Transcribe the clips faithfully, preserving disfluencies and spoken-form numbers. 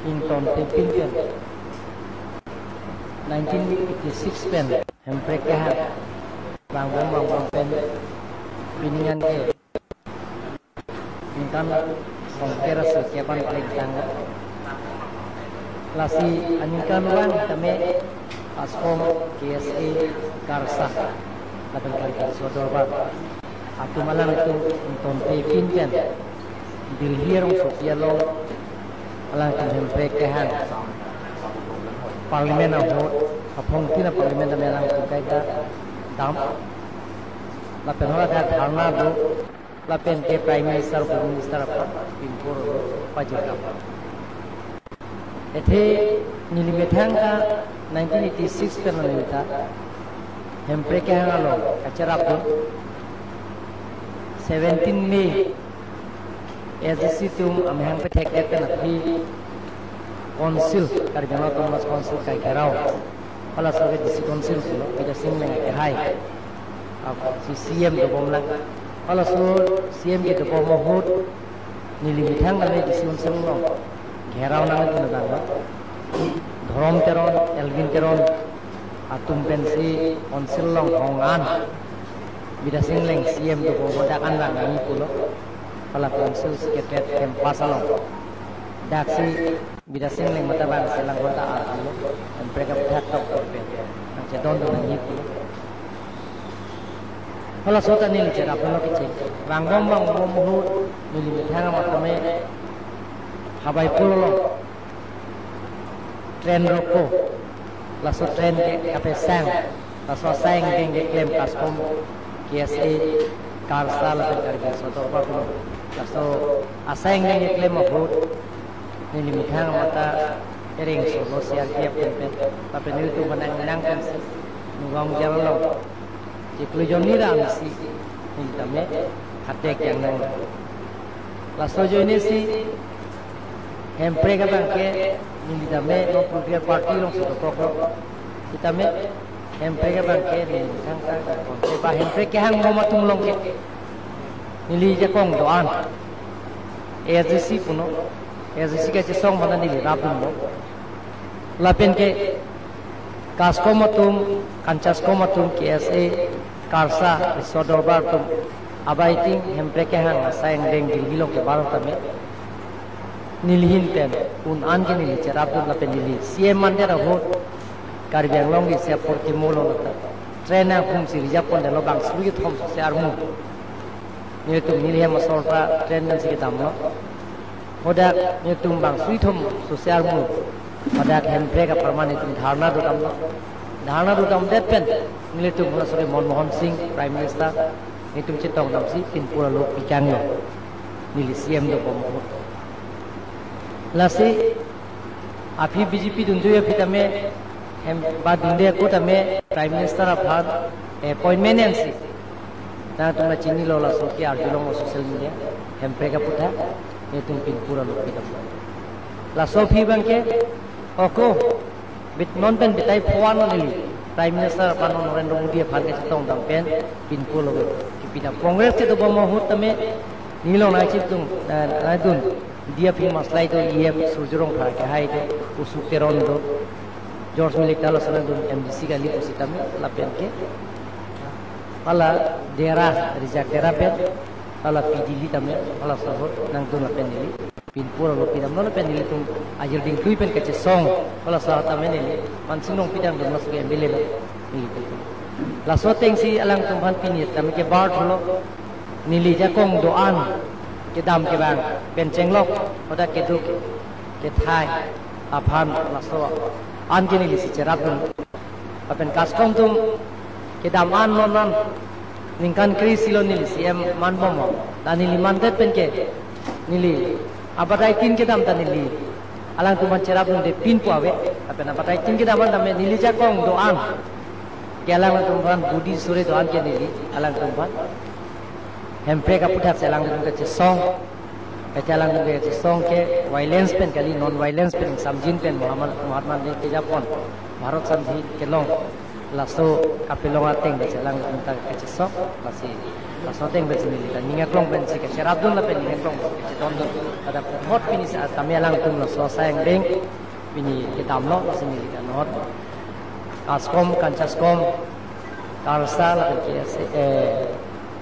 Ingtonte pinpen nineteen eighty-six pen Hemprek kehang vangbom vangbom pen pining an ke ningkan songkera sirkep an pleng tang. Lasi aningkan vang tame ASCOM, K S A, KARSA lapen Karbi Riso Dorbar atum alanglitum ingtonte pinpen Delhi arongsopi along alangtum Hemprek kehang Parliament ahut aphongtin a-Parliament tame alangtum kaita dam. Lapen hala dharna do, lapen ke Prime Minister, Home Minister aphan pinpur pajirkam. Athe neli methang ta nineteen eighty-six pen neli ta Hemprek kehang along kacherapdun. Seventeen May A D C atum amahang pethekdet pen aphi Council, Karbi Anglong Autonomous Council kagherao. Halaso ke D C Council pulo, Bidya Sing Engleng akehai. Ap-, si C M dobomlang. Halaso C M kedobom ahut neli methang kali D C Council along gherao nangdun abang lo. Dhorom Teron, Elwin Teron atum pensi Council along hong an. Bidya Sing Engleng C M dobom ahut dak an rang nangji pulo. Hala Council Secretariat campus along. Daksi Bidya Sing Engleng mata bang selang honta arlo, Hemprek aphuthak tok tok pen nangchedondun nangji pulo. Halaso ta neli cheraplo kecheng. Vangbom vangbom ahut neli methang amat tame Habaipul along train roko. Laso train ke kapesang. Laso asai angdeng keklem ASCOM, K S A, KARSA lapen Karbi Riso Dorbar atum. Laso asai angdeng keklem ahut neli methang amat ta ereng solo C R P F pen pen, lapen nelitum aphan nang nang pensi Nagaon jail along chiklo jonni ra amisi neli tame hatek yang nang. Laso ajoine si Hemprek abang ke neli tame non political party alongsi dokoklo. Sitame Hemprek abang ke neli methang ta, ba Hemprek kehangbom atum along ke neli jakong do-an A S D C puno, A S D C kachesong mana neli rapdunlo. Lapen ke KASCOM atum, KANCHASCOM atum, K S A, KARSA, Riso Dorbar atum, abai ting Hemprek kehang asai angdeng Delhi along kebar tame neli ahin pen un an ke neli cherapdun lapen neli C M mandet ahut Karbi Anglong ke Singapore kimo along ta train ahum si reserve pondetlo, bang suri kethom sose armu. Nelitum neli hem asor ta train pensi kedamlo. Hadak nelitum bang suri kethom sose armu hadak Hemprek apharman nelitum dharna dodamlo. Dharna dodamdet pen nelitum halaso ke Manmohan Singh Prime Minister nelitum chetong damsi pinpur alo pikanglo. Neli C M dobom ahut. Lasi aphi B J P dunjui aphi tame hem ba dunde ako tame Prime Minister aphan appointment ensi nangtum ta chinilo, laso ke arjulong social media, Hemprek aputhak nelitum pinpur alo pidam. Laso aphi abang ke ako bit non pen bitai phoan neli Prime Minister aphan, Narendra Modi aphan kachetong dam pen pinpur alo kipidam. Congress kedobom ahut tame neli along nangchitung, eh, nangdun D F maslai do, E M Surjya Rongphar akehai do, Usuk Teron do, George Milik ta laso nangdun M D C kali pusitame lapen ke hala Dera, Rijak Dera pen hala P D L tame hala sohot nangdun lapen neli pinpur alo pidamlo lapen nelitum ajir dingtui pen kachesong hala sohot tame neli Mansing Rongpi dang dun laso ke M L A lo nelitum. Laso atengsi alangtum aphan pini tame ke bar thulo. Neli jakong do-an kedam kevang pen chenglok hadak keduk kethai aphan laso an ke nelisi cherapdun. Lapen KASCOM atum kedam an non an ningkan kre-isi lo neli C M manbomlo. Dan neli mandet pen ke neli abatai tin kedam ta neli alangtum aphan cherapdunde pinpo ave. Lapen abatai tin kedam an tame neli jakong do-an ke alangtum aphan budi suri do-an ke neli alangtum aphan Hemprek aputhaksi alangtum kachesong. Kachesong alangtum kachesong ke violence pen kali, non violence pen, samjin pen, Mahatma, Mahatma Gandhi kejapon Bharat Sandhi kelong laso kapelong ateng pensi alangtum ta kachesong. Lasi laso ateng pensi neli ta ning aklong pensi kacherapdun lapen ning aklong pensi kachetondun. Pada puthot pini setame alangtum laso asai angdeng pini kedamlo, lasi neli ta not KASCOM, KANCHASCOM, KARSA lapen K S A, eh,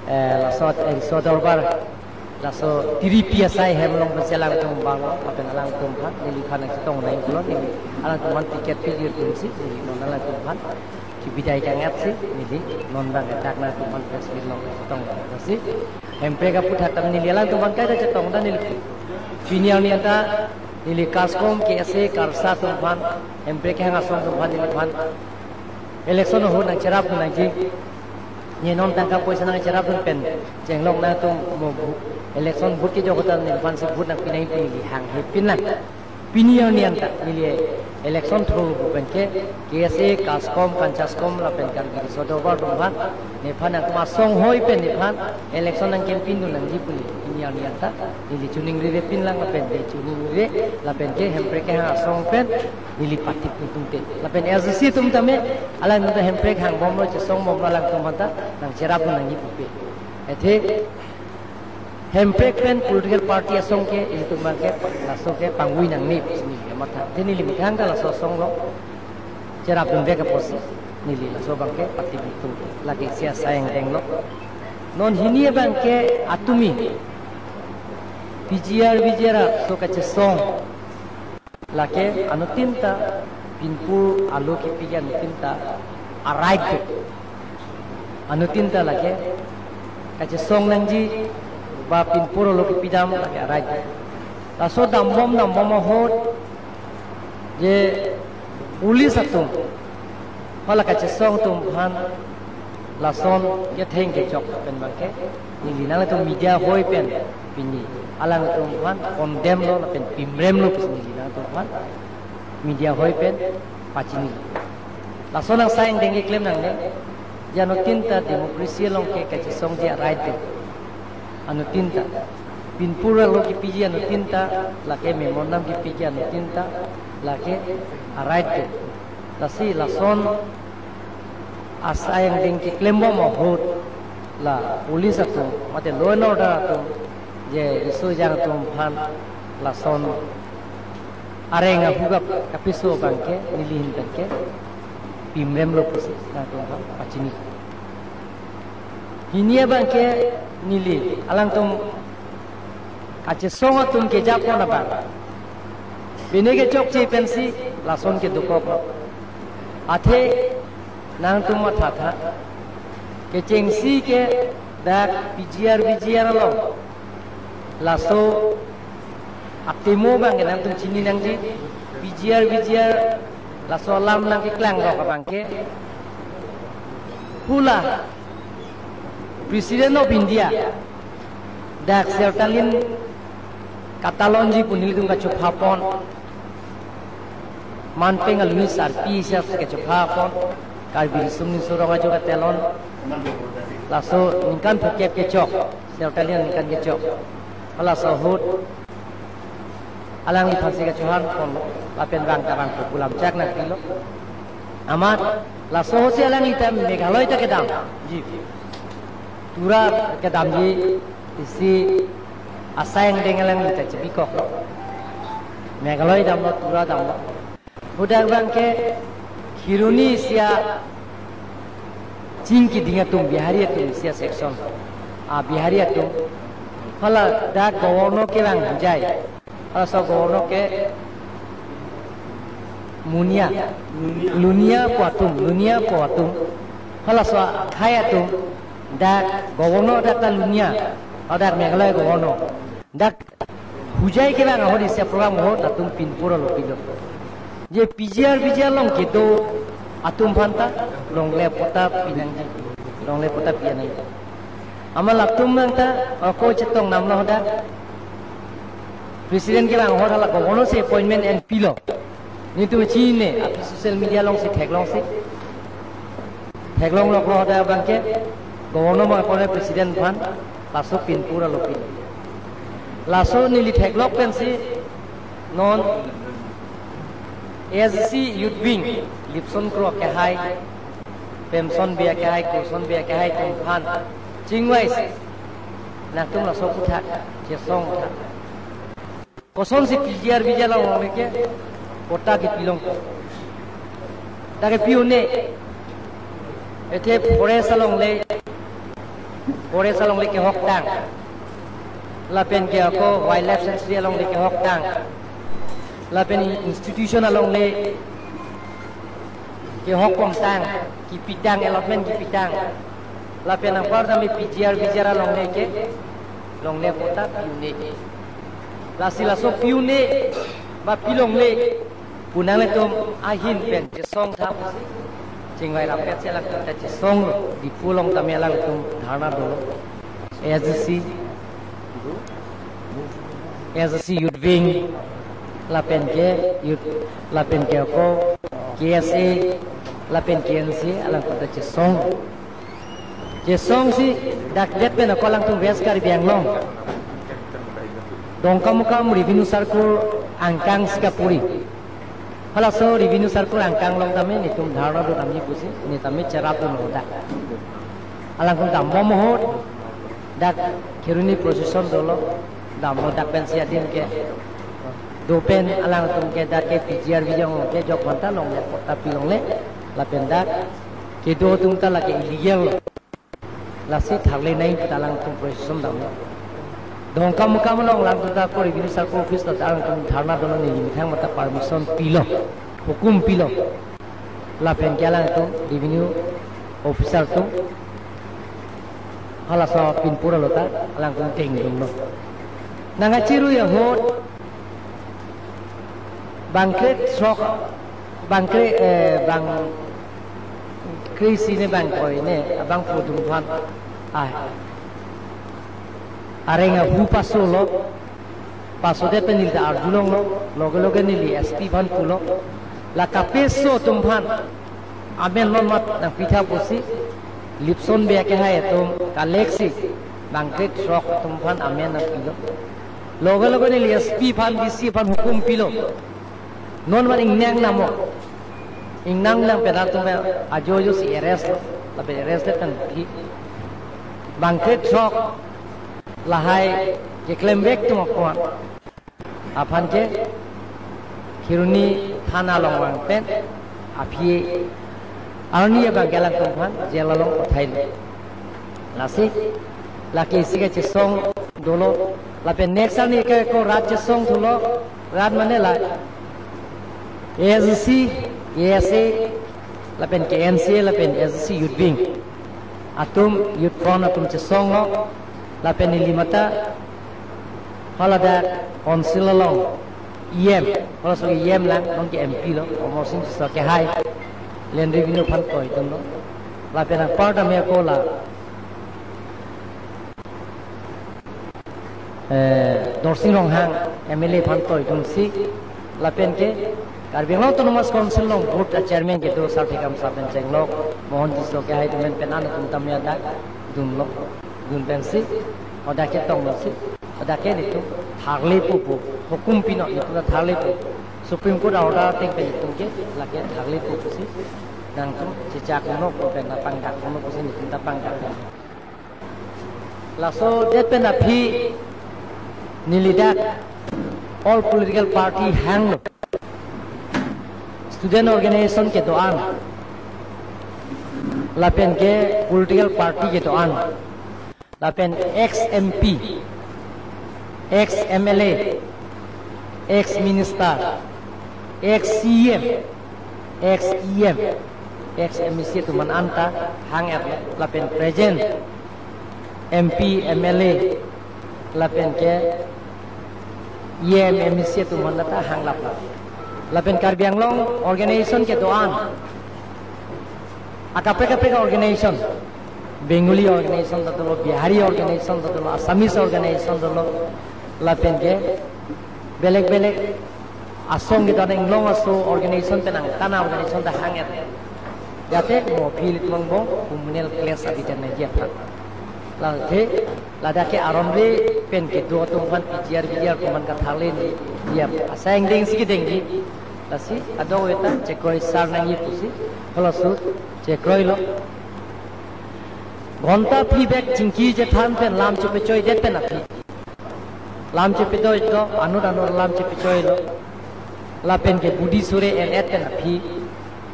eh, laso, eh, Riso Dorbar, laso tiripi asai hem along pensi alangtum vanglo lapen alangtum aphan neliphan nangchetong nangji pulo, neli alangtum aphan ticket pijir dunsi neli non alangtum aphan kebidai kangatsi neli non abang dak nangtum aphan press meet along chetong nangji. Hemprek aputhak tame neli alangtum aphan kaita chetong ta neli pini arni anta neli KASCOM, K S A, KARSA atum aphan, Hemprek kehang asong atum aphan neliphan election ahut nangcherapdun nangji. Ne non tangka poisa nangcherapdun pen chenglok nangtum mo bu-, election vote kejok ahut neliphansi vote nangpi nangji pu neli hanghe pinlang. Pini arni anta neli election through pu pen ke K S A, KASCOM, KANCHASCOM lapen Karbi Riso Dorbar atum aphan, nephan nangtum asong hoi pen nephan election nang campaign dun nangji pu neli pini arni anta neli choningri re pinlang lapen neli choningri re lapen ke Hemprek kehang asong pen neli patik tum te. Lapen S D C atum tame alangtum ta Hemprek hangbomlo, chesongbomlo, alangtum aphan ta nangcherapdun nangji pupe. Athe Hemprek pen political party asong ke ilitum abang ke laso ke pangvoi nangne pusi neli matha. Athe neli methang ta laso asong along cherapdunvek apotsi neli laso abang ke patik tum te. Lake isi asai angdenglo. Non hini abang ke atumi P G R, V G R aso kachesong lake anuttin ta pinpur alo kepiji anuttin ta a-right do. Anuttin ta lake kachesong nangji ba pinpur alo kepidam lake a-right do. Laso dambom dambom ahut je police atum hala kachesong atum aphan lason ketheng kechok pen abang ke neli nangtum media hoi pen pini alangtum aphan condemn lo lapen pimrem lo pusi neli nangtum aphan media hoi pen pachini. Lason asai angdeng keklem nangne, je anuttin ta democracy along ke kachesongji a-right do. Anuttin ta pinpur alo kepiji anuttin ta, lake memorandum kepiji anuttin ta lake a-right do. Lasi lason asai angdeng keklembom ahut la police atum mate law and order atum je riso ejang atum aphan lason areng ahugap kapiso abang ke neli ahin pen ke pimrem lo pusi nangtum aphan pachini. Hini abang ke neli alangtum kachesong atum kejapon abang pine kechokche pensi lason kedokok lo. Athe nangtum mathatha, kechengsi ke dak P G R V G R along laso atemo abang ke nangtum chini nangji. P G R V G R laso alam nangkeklang rok abang ke hula President of India dak Sertalin katalonji pu nelitum kachophapon, manpeng alui sarpi isi kachophapon, Karbi Riso Nimso Rong Ajo katelon. Laso ningkan phokep kechok, Sertalin ningkan kechok. Laso ahut alangliphansi kachohanpon lapen vang ta vang pu pu lamchak nangpilo. Amat laso ahutsi alanglitum Meghalaya ta kedam ji. Tura kedamji isi asai angdeng alanglitum chebikoklo. Meghalaya damlo, Tura damlo. Hadak abang ke Kheroni isi aching keding atum, Bihari atum isi a-section. A Bihari atum. Hala dak governor kevang Hojai. Halaso governor ke Munia. Lunia pu atum, Lunia pu atum. Halaso akhai atum. Dak governor dak ta Lunia. Hadak Meghalaya governor. Dak Hojai kevang ahut isi a-program ahut latum pinpur alo pilo. Je P G R V G R along kedo atum aphan ta longle patta pinangji. Longle patta pinangji. Amat latum nang ta ako chetong namlo hadak. President kevang ahut hala governor si appointment en pilo. Netum chinine, aphi social media along si theklong si. Theklong lok lo hadak abang ke, governor ma appoint president aphan, laso pinpur alo pilo. Laso neli theklok pensi, non A S D C Youth Wing, Lipson Kro akehai, Pemson Bey akehai, Kurson Bey akehai atum aphan, chingvai si, nangtum laso aphuthak, chesong thak. Kosonsi P G R V G R alongle ke patta kepilong. Dak ke pi un-e. Athe forest alongle. Forest alongle kehoktang. Lapen ke ako wildlife sanctuary alongle kehoktang. Lapen institution alongle kehok pongtang, kepitang, allotment kepitang. Lapen anpar tame P G R V G R alongle ke, longle patta pi un-e. Lasi laso pi un-e, ba pilongle, pu nanglitum ahin pen chesong thap. Chingvai rapet si alangtum ta chesong lo, Diphu along tame alangtum dharna dolo. A S D C, A S D C Youth Wing, lapen ke Youth, lapen ke ako K S A, lapen K N C A, alangtum ta chesong. Chesong si dak det pen ako alangtum West Karbi Anglong Dongkamukam Revenue Circle angkang Sikapuri. Halaso Revenue Circle angkang along tame netum dharna do tame pusi, ne tame cherap do noda. Alangtum dambom ahut, dak Kheroni procession dolo, damlo dak pensi adim ke. Do pen alangtum ke dak ke P G R V G R along kejok aphan ta longle patta pilongle, lapen dak kedo atum ta lake illegal lo. Lasi tharle nangji pu ta alangtum procession damlo. Dongkamukam along alangtum ta ako Revenue Circle Office ta alangtum dharna dolo, neli methang mata permission pilo, hukum pilo. Lapen ke alangtum Revenue Officer atum halaso pinpur alo ta alangtum dengdunlo. Nang kachirui ahut bangkre throk, bangkre, eh, bangkre isi ne bangkoi ne, abangphu atum aphan, ah, areng ahu pasolo, pasodet pen neli ta arjulonglo, loge loge neli S P aphan pulo, la kapeso atum aphan amen non mat nangpitha pusi, Lipson Bey akehai atum kalek si, bangkre throk atum aphan amen nangpilo. Loge loge neli S P aphan, D C aphan hukum pilo. Non mat ingnang namo. Ingnang nang pen atum ajo ajo si arrest lo. Lapen arrest le pen phi. Bangkre throk lahai keklem vek atum aphan. Aphan ke Kheroni thana along vang pen aphi arni abang ke alangtum aphan jail along pathailo. Lasi lake isi kachesong dolo, lapen next arni ke ako rat chesong thulo, rat mane la A S D C, K S A, lapen K N C A, lapen A S D C Youth Wing atum, Youth Front atum chesonglo, lapen neli mata haladak council along E M, halaso E M lang, non ke M P lo, Amarsing Tisso akehai, Land Revenue aphan koidunlo. Lapen anpar tame ako la, eh, Dorsing Ronghang M L A aphan koidun si, lapen ke Karbi Anglong Autonomous Council along board a-chairman kedo Sarthikam Sar pen chenglok, Mohon Tisso akehai atum pen an atum tame hadak dunlo, dun pensi, hadak chetonglo si, hadak ke netum tharlepo pu, hukum pinon netum ta tharlepo. Supreme Court order ateng pen netum ke lake tharlepo pusi, nangtum chechak unokpo pen ta pangdak unokpo pusi netum ta pangdak. Laso det pen aphi neli dak all political party hanglo. student organization kedo-an, lapen ke political party kedo-an, lapen ex M P, ex M L A, ex minister, ex C M, ex E M, ex M A C atum an anta hang-et, lapen present M P, M L A, lapen ke E M, M A C atum an ta hanglap. Lapen Karbi Anglong organization kedo-an, akaprek kaprek organization, Bengali organization ta dolo, Bihari organization ta dolo, Assamese organization dolo, lapen ke belek belek asong kedo-an, inglong aso organization pen angtan a-organization ta hang-et, jate mo aphi ilitum angbong communal clash abidi nangji aphan. Lasi ladak ke aron re pen kedo atum aphan P G R, V G R atum aphan katharle ni, ya, asai angdeng si kedengji. Lasi kadokave ta chekroi sar nangji pusi halaso chekroilo. Ghonta phli bek chingki chethan pen lam chepachoidet pen aphi, lam chepachoi do, anut anut lam chepachoilo. Lapen ke budi sore en-et pen aphi,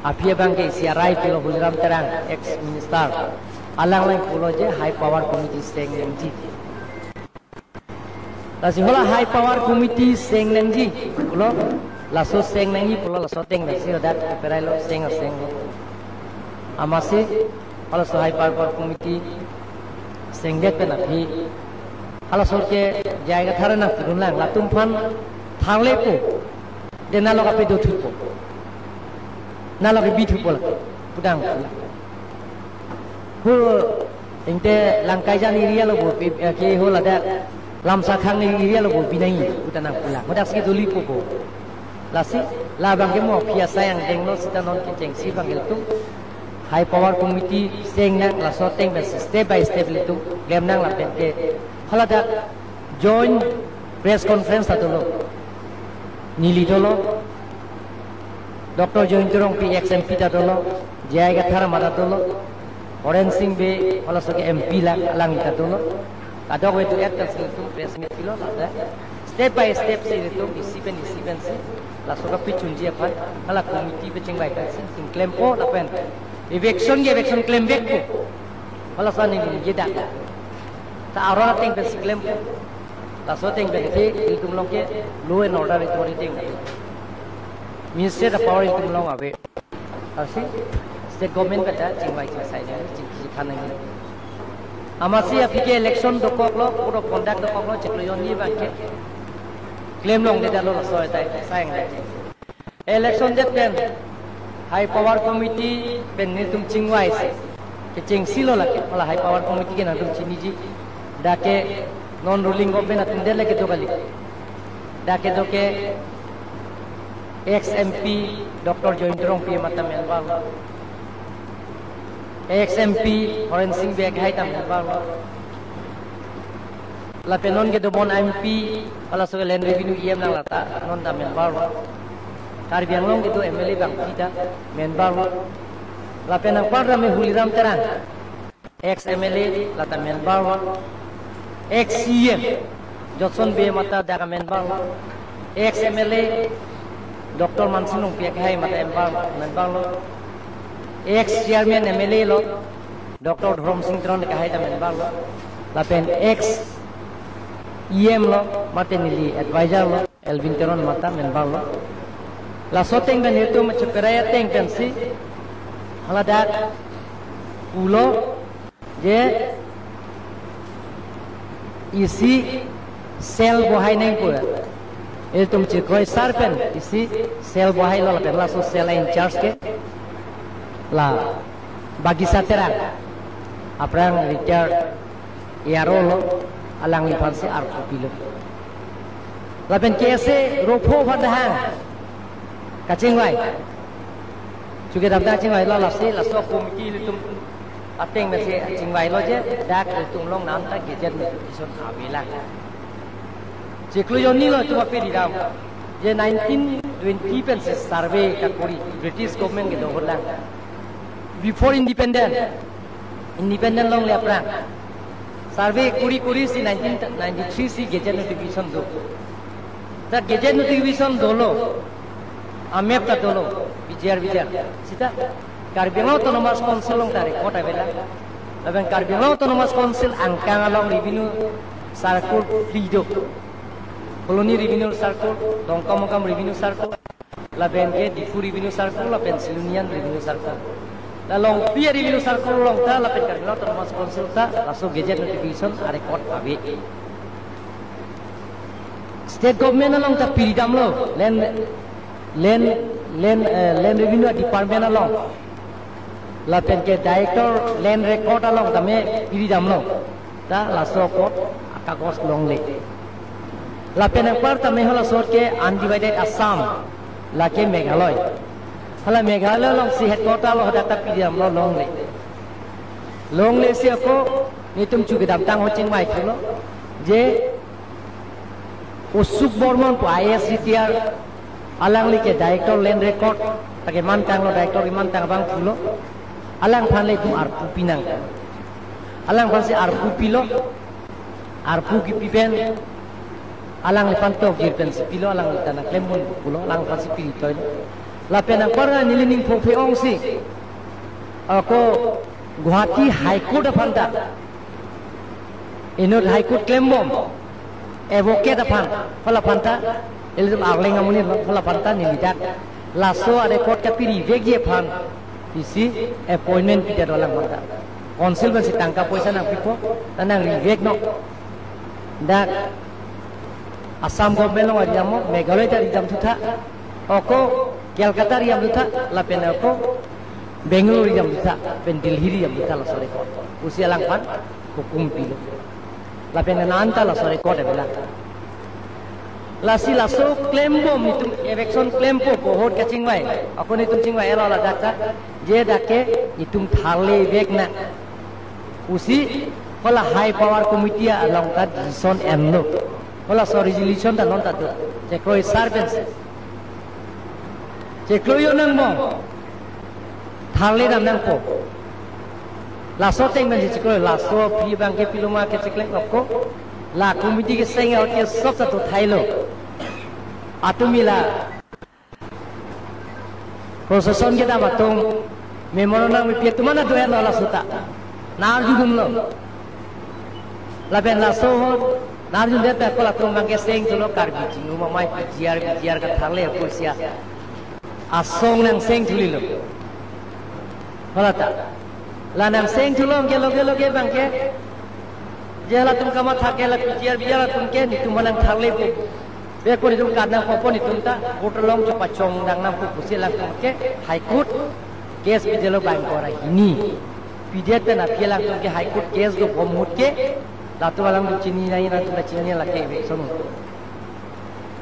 aphi abang ke isi arai pilo, Huliram Terang, ex minister, alang lang pulo je high power committee seng nangji. Lasi hala high power committee seng nangji pulo, laso seng nangji pulo, laso ateng pensi ladak perailo seng aseng lo. Amatsi halaso high power committee sengdet pen aphi, halaso ke J I Kathar nangpudun lang, latum aphan tharlepo, de nalo kapado thupo, nalo kebi thupo lake, pudang. Hu, ingte Langkaijan area lo bo, eh, ke ho ladak Lamsakhang area lo bo binai, puta nangpulang. Hadak si dolipo bo. Lasi labang ke mo aphi asai angdeng lo seta non kechengsi abang ilitum high power committee seng nang, laso ateng pensi step by step ilitum klem nang lapen ke haladak joint press conference ta dolo. Neli dolo, Doctor Jayanta Rongpi ex M P ta dolo, J I Kathar amat ta dolo, Horen Sing Bey halaso ke M P lang, alangli ta dolo. Kadokave do-et pensi ilitum press meet pilo, ladak step by step si ilitum isi pen isi pensi laso kapachunji aphan hala committee pachingvai pensi ilitum klempo lapen eviction ke eviction klem vekpo. Halaso neli ningje dak. Ta aron ateng pensi klempo. Laso ateng pen ke ilitum along ke law and order authority ateng, administrative power ilitum along ave. Lasi state government pen ta chingvai chingsai nang, chingki than nang. Amatsi aphi ke election dokoklo, code of conduct dokoklo, chiklo jonni abang ke klem longledetlo, laso ta sai nang. Election det pen high power committee pen nelitum chingvaisi, kechengsi lo lake, hala high power committee ke nangtum chiniji. Dak ke non ruling government atum det lake do kali. Dak ke do ke ex M P Doctor Jayanta Rongpi amat ta member lo, ex M P Horen Sing Bey hai ta member lo. Lapen non kedo bon M P, halaso ke Land Revenue E M lang, la ta non ta member lo. Karbi Anglong kedo M L A abang ta member lo. Lapen anparta me Huliram Terang, ex M L A, la ta member lo. Ex C M Jotson Bey amat ta dak member lo. Ex M L A Doctor Mansing Rongpi hai amat ta member, member lo. Ex chairman M L A lo, Doctor Dhorom Sing Teron hai ta member lo. Lapen ex E M lo, mate neli advisor lo, Elwin Teron amat ta member lo. Laso ateng pen ilitum cheperai ateng pensi haladak pulo je isi cell bohai nangpo. Ilitum chekroi sar pen isi cell bohailo, lapen laso cell in charge ke la Bagisa Terang, aphrang retired A R O lo, alangliphan si arpu pilo. Lapen K S A ropho aphan ta hang kachingvai, chuke dam ta chingvailo, lasi laso committee ilitum ateng pensi chingvailo je dak ilitum along non ta gazette notification avelang. Chiklo jonni lo itum ape didam je nineteen twenty pensi survey kakori, British government kedo ahut lang. Before independent, independent longle aphrang survey kori kori si nineteen ninety-three si gazette notification do. Ta gazette notification dolo, a map ta dolo. P G R, P G R. Sita Karbi Anglong Autonomous Council along ta record avelang. Lapen Karbi Anglong Autonomous Council angkang along revenue circle phli do. Phuloni revenue circle, Dongkamukam revenue circle, lapen ke Diphu revenue circle, lapen Silonijan revenue circle. La Longpi revenue circle along ta, lapen Karbi Anglong Autonomous Council ta, laso gazette notification arecord ave. State government along ta piri damlo, land, land, land, eh, land revenue department along. Lapen ke director land record along tame piri damlo. Ta laso apot akagos longle. Lapen anpar tame halaso ke undivided Assam, lake Meghalaya. Hala Meghalaya alongsi headquarter lo hadak ta piri damlo longle. Longle si ako netum chu kedamtang ho chingvai thulo. Je Usuk Bormon pu I A S retired, alangli ke director land record, ta kemantanglo, director kemantang abang thulo. Alangphan le itum arpu pinang. Alangphansi arpu pilo, arpu kipi pen alangliphan tokjir pensi pilo, alangli ta nangklembom pulo, alangphansi piri toilo. Lapen anpar neli ning phongphe ongsi ako Guwahati High Court aphan ta, inut High Court klembom, advocate aphan, hala aphan ta, ilitum Arleng amonit lo, hala aphan ta neli dak laso arecord kapirivekji aphan, isi appointment pidetlo alangphan ta. Council pensi tangka poisa nangpipo, ta nangriveknon. Dak Assam government along ari damnon, Meghalaya ta ridam thutha, ako Kolkata ridam thutha, lapen ako Bangalore ridam thutha, pen Delhi ridam thutha laso arecord. Pusi alangphan hukum pilo. Lapen nanta laso arecord avelang. Lasi laso klembom itum eviction klempo pu ahut kachingvai. Ako netum chingvai elo ladak ta, je dak ke itum tharlevek nang pusi hala High Power Committee along ta decision enlo. Halaso resolution ta non ta do. Chekroi sar pensi. Chekroi yo nangbom. Tharle dam nangpo. Laso ateng pensi chekroi, laso aphi abang ke piloma ke chekleng ako. La committee keseng ahut ke sob ta do thailo. Atumi la procession kedam atum memorandum mepi atum mana doyan lo laso ta. Nangarjudunlo. Lapen laso ahut nangarjudet ako latum abang ke seng thulo, Karbi chingrum amei P G R, P G R katharle apusi asong nangseng thulilo. Hala ta. La nangseng thulo ke loge loge abang ke, je latum kamathak ke la P G R, P G R atum ke netum aphan nangtharlepo. Beko netum kat nangpo pu netum ta court along chepachongdam nangpo pusi alangtum ke High Court case pidetlo bang kora hini. Pidet pen aphi alangtum ke High Court case dobom ahut ke, latum alangtum chini nangji, latum ta chini lake eviction.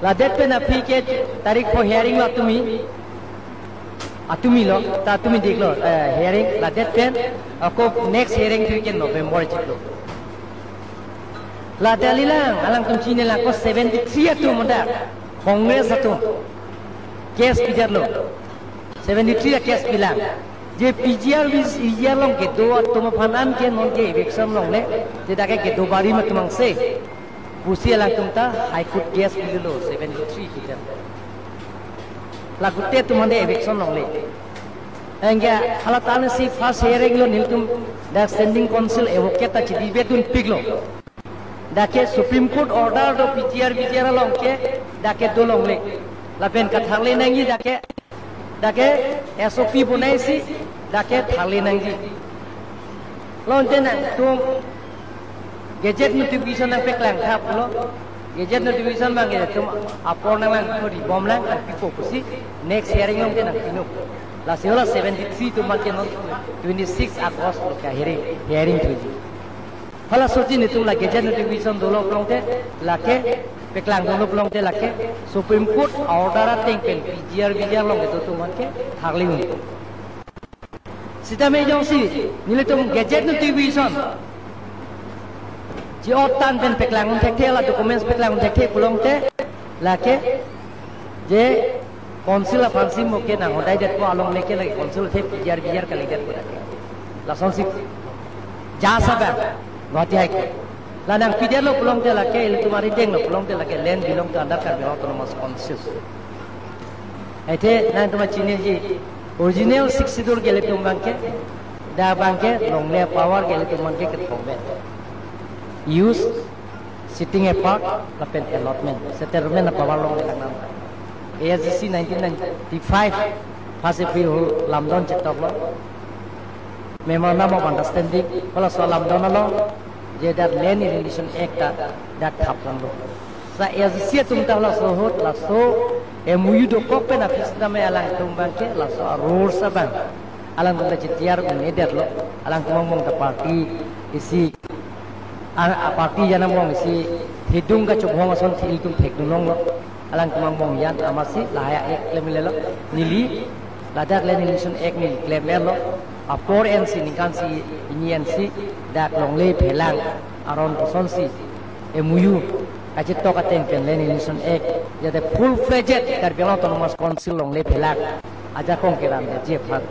Ladet pen aphi ke tarik pho hearing lo atumi. Atumi lo, ta atumi diklo, eh, hearing, ladet pen ako next hearing aphi ke November chiklo. La Delhi lang, alangtum chinilang ako seventy-three atum unda, Congress atum case pidetlo. Seventy-three a case pilang. Je P G R, V G R along kedo atum aphan an ke non ke eviction longle, je dak ke kedo barim atum angse pusi alangtum ta High Court case pililo seventy-three kitan. La gute atum ande eviction longle. Anke hala ta nesi first hearing lo nelitum dak Standing Council advocate ta chedebate dunpiklo. Dak ke Supreme Court order do P G R V G R along ke dak ke do longle. Lapen katharle nangji dak ke, dak ke S O P bonaisi dak ke tharle nangji. Lo ante nangtum gazette notification nangpeklang thaplo. Gazette notification abang ke tum apor nanglang thori bomlang, nangpipo pusi next hearing along ke nangpinok. Lasi hala seventy-three atum abang ke non twenty-six August lo ke hearing, hearing thuji. Halaso si netum la gazette notification dolo pulote, lake peklang dolo pulote, lake Supreme Court order ateng pen P G R V G R along kedo atum abang ke tharle un. Sitame jongsi nelitum gazette notification chi-ot tang pen peklang un thekthe, la documents peklang un thekthe pulote, lake je Council aphansi mo ke nanghodaidetpo along leke lake Council athe P G R V G R kalidetpo lake. Lasonsi ja sabang Guwahati High Court. La nangpidetlo pulote lake ilitum aridenglo pulote lake land belong to under Karbi Anglong Autonomous Council. Athe nangtum chiniji, original Sixth Schedule ke ilitum abangke, dak abangke longle power ke ilitum abangke kethom pen. Use, sitting apart, lapen allotment, settlement apower along le nang. A S D C nineteen ninety-five, first April lamdon chetok lo. Memorandum of Understanding, halaso lamdon along, je dak Land Revolution Act ta dak thap longlo. Sa A S D C atum ta halaso ahut, laso M O U dokok pen aphi sitame alangtum abangke, laso a-rules abang alangtum ta chitiar un-edetlo, alangtum angbong ta party isi, a, a party jan angbong isi thedung kachobhong ason si ilitum thekdun longlo. Alangtum angbong jan amatsi lahai a-act klem lelo, neli ladak Land Revolution Act neli klem-etlo. Apor ensi, ningkan isi hini ensi, dak longle phelang aron kosonsi M O U kachetok ateng pen Land Revolution Act jate full-fledged Karbi Anglong Autonomous Council longle phelang ajakong kerandetji aphan,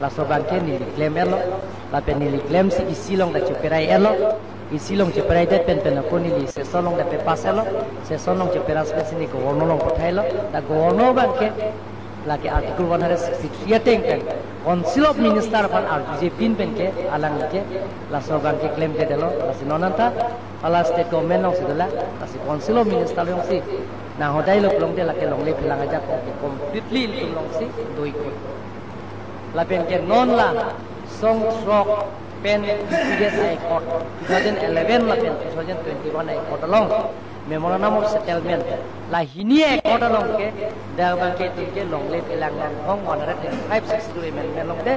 laso abangke neli klem-etlo, lapen neli klemsi isi along ta cheperai-etlo. Isi along cheperai det pen pen ako neli session along ta pe-pass-etlo, session along cheperai pensi neli governor along pathailo, dak governor abangke lake Article one hundred sixty-three ateng pen Council of Minister aphan arjuje pin pen ke alang ke laso abangke klemkledetlo. Lasi non anta hala state government alongsi dolang, lasi Council of Minister alongsi nanghodailo pulote lake longle phelang ajakong ke completely ilitum alongsi doikut. Lapen ke non la song throk pen previous High Court, two thousand eleven lapen two thousand twenty-one High Court along Memorandum of Settlement, la hini High Court along ke, dak abangke itum ke longle phelang nangkong one hundred twenty-five six two amendment along te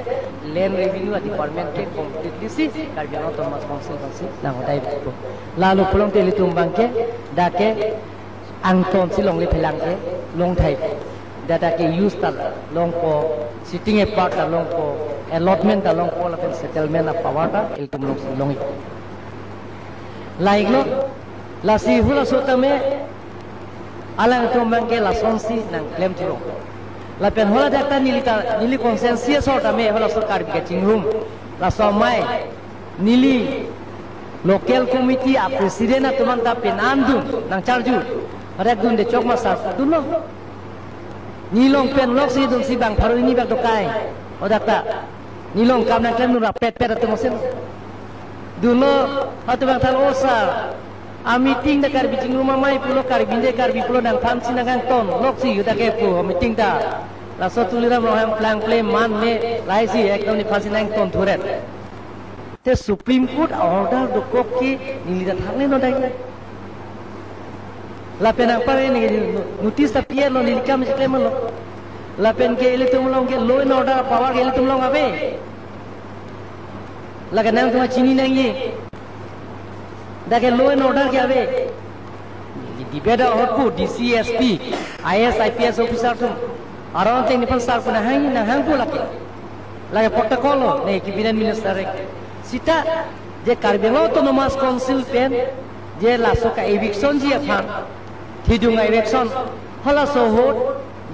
Land Revenue Department ke completely si Karbi Anglong Autonomous Council alongsi nanghodai po. Lalo pulote ilitum abangke dak ke angtonsi longle phelang ke longthai. Dak dak ke use ta longpo, sitting apart ta longpo, allotment ta longpo, lapen settlement apower ta ilitum alongsi long-ik. Lahai-iklo, lasi halaso tame alangtum abangke lasonsi nangklem thulong. Lapen hala dak ta neli ta, neli constituency asor tame halaso Karbi kachingrum, laso amei neli local committee a-president atum anta penang dun nangcharju. Hadak dunde chok ma sar dunlo. Neli along pen loksi dunsi bang pharo hini bak dokai. Hadak ta neli along kam nangklemdun rapet pet atum asin dunlo. Halatum abang than, "O sir, a-meeting ta Karbi chingrum amei pulo, Karbi de Karbi pulo, nangphansi nangkangton loksi hadak ke pu meeting ta. Laso Tuliram Ronghang plang ple man le lahai si ekdom nephansi nangton thuret." Te Supreme Court order dokok ke neli ta thangle non dai. Lapen anpar neli notice ta pi-etlo, neli kam si klemlo. Lapen ke ilitum along ke law and order power ke ilitum along ave. Lake nangtum chini nangji. Dak ke law and order ke ave. Neli debate ahut pu D C, S P, I A S, I P S officer atum aron ateng nephan sar pu nanghang, nanghang pu lake. Lake protocol lo, ne cabinet minister ke. Seta je Karbi Anglong Autonomous Council pen je laso ka-evictionji aphan, thedung a-eviction, halaso ahut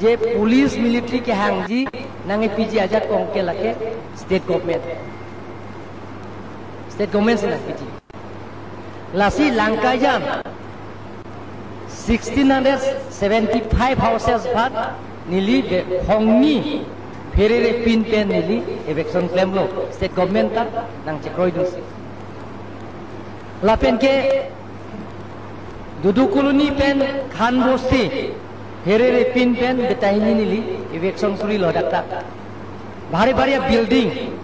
je police military kehangji nangkepiji ajakong ke lake state government. State government si nangpiji. Lasi Langkaijan sixteen hundred seventy-five houses aphan neli be-, hongni pherere pin pen neli eviction klemlo, state government ta nangchekroidunsi. Lapen ke Dudu Colony pen Khan Bosti pherere pin pen betahini neli eviction surilo dak ta. Bhari bhari building,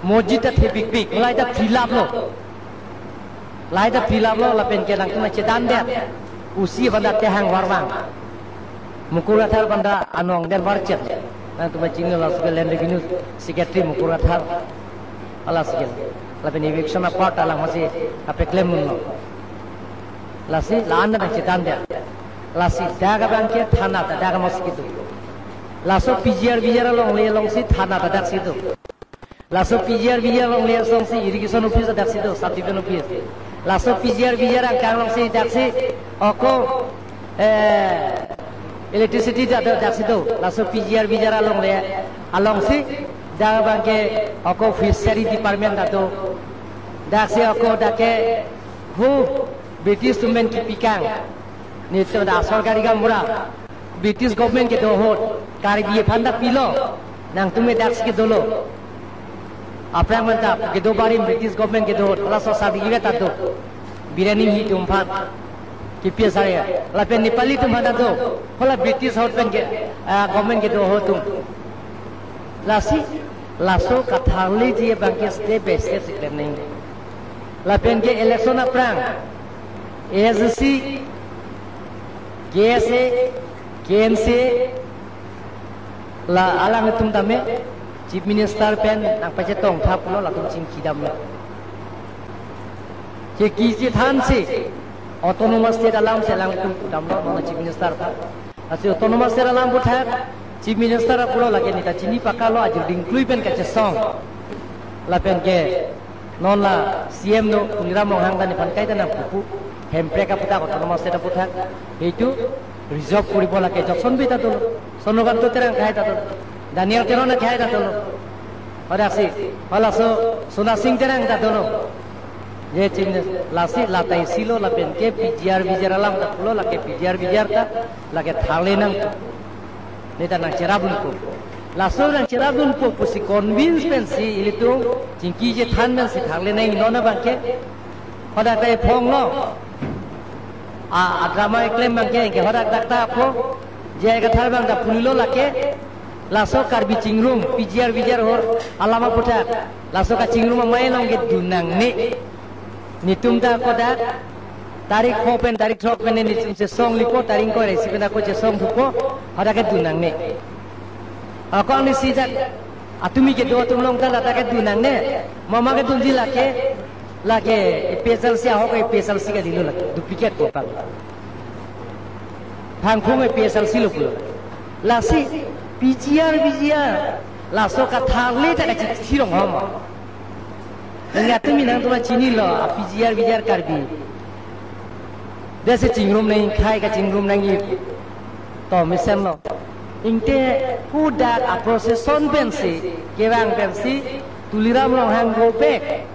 mosjid ta thepikpik, lahai ta phrilaplo. Lahai ta phrilaplo, lapen ke nangtum chedandet. Usi aphan ta tehang varvang. Mukur Kathar aphan ta anong den varchet. Nangtum chinilo, laso ke Land Revenue Secretary Mukur Kathar. Hala si ke. Lapen eviction apart alang masi kapeklem dunlo. Lasi la-an ta nangchedandet. Lasi dak abangke thana ta dak masi kedo. Laso P G R V G R alongle alongsi thana ta daksi do. Laso P G R V G R alongle asonsi irrigation office daksi do, subdivision office. Laso P G R V G R angkang alongsi daksi ako, eh, electricity da, da, daksi do. Laso P G R V G R alongle alongsi dak abangke ako fishery department ta do. Daksi ako dak ke hu British atum pen kipikang. Nelitum ta sorkari gaonbura. British government kedo ahut Karbi aphan ta pilo, nangtum ke daksi kedolo. Aphrang manta kedo barim British government kedo ahut, laso sadi iwe ta do. Birani hitum aphan. K P S R A. Lapen Nepali atum aphan ta do. Hala British ahut pen ke, ah, government kedo ahut atum. Lasi, laso katharleji abang ke step by step si klem nang. Lapen ke election aphrang, A S D C, K S A, K M C A, la alanglitum tame, Chief Minister pen nangpachetong thaplo, latum chingki damlo. Chingki chethansi, autonomous state alam si alanglitum pu damlo, non Chief Minister aphan. Lasi autonomous state alam aphuthak, Chief Minister pulo lake neta chini pakalo ajir dingklui pen kachesong. Lapen ke non la C M do, Tuliram Ronghang ta nephan kaita nangpupu. Hemprek aphuthak, autonomous state aphuthak. Itum resolve koribo lake Johnson Bey ta dolo. Sonokanta Terang akhai ta dolo. Daniel Teron akhai ta dolo. Pada si, halaso Sona Sing Terang ta dolo. Je chini lasi la ta isilo lapen ke P G R V G R alam ta pulo lake P G R V G R ta lake tharle nang. Neta nangcherapdunpo. Laso nangcherapdunpo pusi convince pensi ilitum chingki chethan pensi tharle nang non abang ke. Hadak ta iphonglo. A, a drama iklem abang ke, ke hadak dak ta apho. J I Kathar abang ta pulo lake. Laso Karbi chingrum, P G R V G R ahut, alam aphuthak. Laso kachingrum amei along ke dun nangne. Netum ta kodak, tarik pho pen, tarik throk pen netum chesong lipo, tarik ingkoi ra isi pen ako chesong thupo, hadak ke dun nangne. Ako anisi jak, atumi kedo atum along ta la ta ke dun nangne, mama kedunji lake, lake A P H L C ahok A P H L C kalilo lake, duplicate ko pang. Phangphung A P H L C lo pulo. Lasi P G R V G R, laso katharle ta kachithirong hom. Nangtum nangtum chinilo, a P G R V G R Karbi. Desi chingrum nang khai kachingrum nang-i. To mesenlo. Ingte hadak a procession pensi, kevang pensi, Tuliram Ronghang go back.